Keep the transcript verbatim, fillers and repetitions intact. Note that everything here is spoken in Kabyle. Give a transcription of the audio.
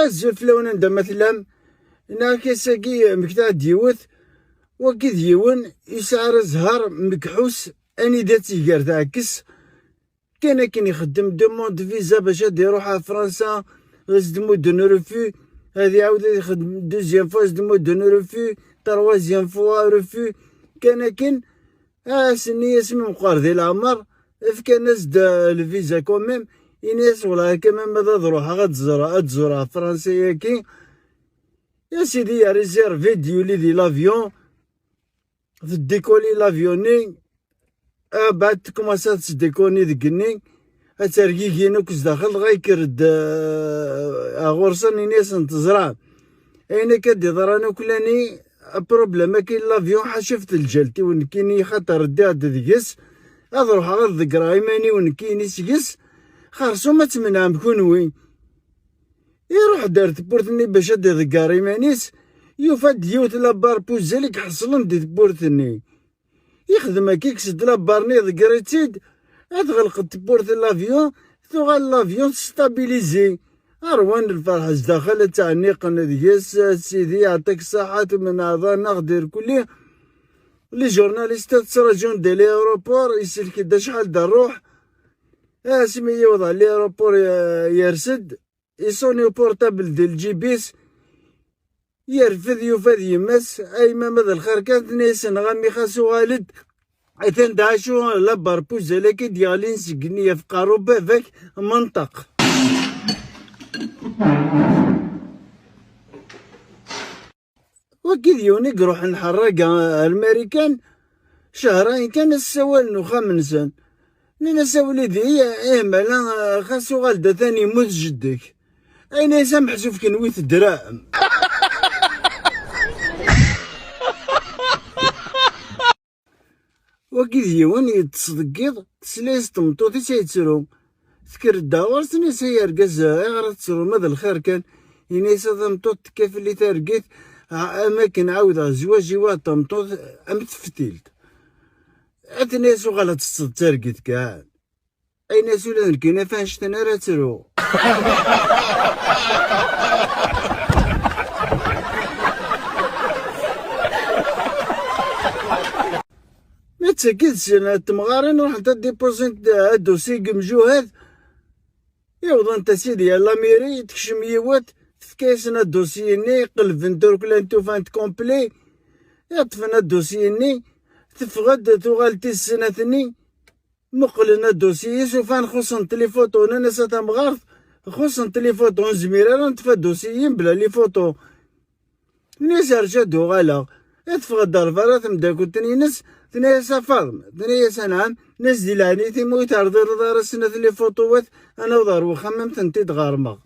Azul fell-awen anda ma tellam. Neɣ ass-agi mmektaɣ-d yiwet, wagi d yiwen yesɛa ara zzher mekḥus, anida tt-iger teɛkes. Kan akken ixeddem demande visa bac ad iruḥ ɣer Fransa, ad s-d-mudden refus, ad iɛawed ad ixeddem deuxième fois, ad s-d-mudden refus, troisième fois refus. Kan akken, ass-nni asmi meqqar di leɛmer, fkan-as-d, euh, lviza quand même, ini-as: "Wellah, quand même, ad, ad ruḥeɣ ad ẓreɣ, ad ẓreɣ Fransa-yagi." Ya sidi, yerreẓ-d, yuli di l'avion, teddikuli l'avion-nni, abad tkumasa tettdikuni deg-nni, ad tergigin akk zdaxel, dɣa yekker-d, euh, ɣur-sen, ini-asen: "Teẓram, ayen akka d-iḍran akk lani, problème-agi n l'avion, ḥaca f teljalt-iw nekkini, xaṭer ddiɣ-d deg-s, ad ruḥeɣ ad ḍeggreɣ iman-iw nekkini seg-s, xersum ad tmenɛem kunwi." Iruḥ-d ar tewwurt-nni bac ad iḍegger iman-is, yufa-d yiwet la barre puzzle i iḥeṣlen di tewwurt-nni. Ixdem akka, ikkes-d la barre-nni, iḍegger-itt-id, ad ɣelqent tewwurt n l'avion, tuɣal l'avion testabilizi. Ṛwan lferḥ zdaxel, ad ttɛenniqen deg-s: "A sidi, yeɛṭik ṣṣaḥa, tmenɛeḍ-aneɣ-d irkelli." Les journalistes ttraǧun di l'aéroport, isellek-d acḥal d rruḥ. Asmi yewweḍ ɣer l'aéroport, eh, yers-d, isuni uportable di lǧib-is, yerfed, yufa d yemma-s. "A yemma, ma d lxir kan," tenna-yasen, "ɣami xas uɣal-d, atan d acu la barre puzzle-agi d-yeɣlin seg igenni ɣef uqerru n baba-k, menṭeq." Wagi d yiwen i iruḥen ḥerraga ar Marikan, cehrayen kan ad ssawalen uxxam-nsen. Nnan-as: "A wlidi, eh, mala, eh, xas uɣal-d, atan yemmut jeddi-k." Ayen ay s ameḥsub kenwi teddrem. Wagi d yiwen yeṭṭes deg yiḍ, tesla-yas tmeṭṭut-is ay yettru. Tekker-d ɣur-s, tenna-yas: "Ay argaz, ayɣer ad tettruḍ, ma d lxir kan?" Yenna-yas: "A tameṭṭut, tekka fell-i targit, a-, am akken ɛawdeɣ zzwaǧ-iw a tameṭṭut am teftilt." Tenna-yas: "Uɣal ad teṭṭseḍ d targit kan." Ayen-as ula d nekkini ɣef annect-en ara ttruɣ. Ma d tagi d sin n temɣarin ruḥent ad dipozint adusi deg yimjuhad, iwḍent a sidi ar lamiri, tekcem yiwet, tefka-yasen adusi-nni, qelbent ur klant, ufant complet, ṭṭfen adusi-nni, teffeɣ-d, tuɣal tis snat-nni, muqlen adusi-is, ufan xuṣṣent les photos, nnan-as a tamɣart, xuṣṣent les photos, ur nezmir ara neṭṭef adusi-yi mebla les photos. Nnan-as: "Rju ad d-uɣaleɣ." Teffeɣ-d ɣer berra temdakelt-nni-ines, tenna-yas: "A Faḍma," tenna-yas: "Anɛam." Nnan-as: "Di leɛnayet-im, ur terḍileḍ ara snat les photos-wat, ad naweḍ ɣer wexxam ad am-tent-id-ɣermeɣ."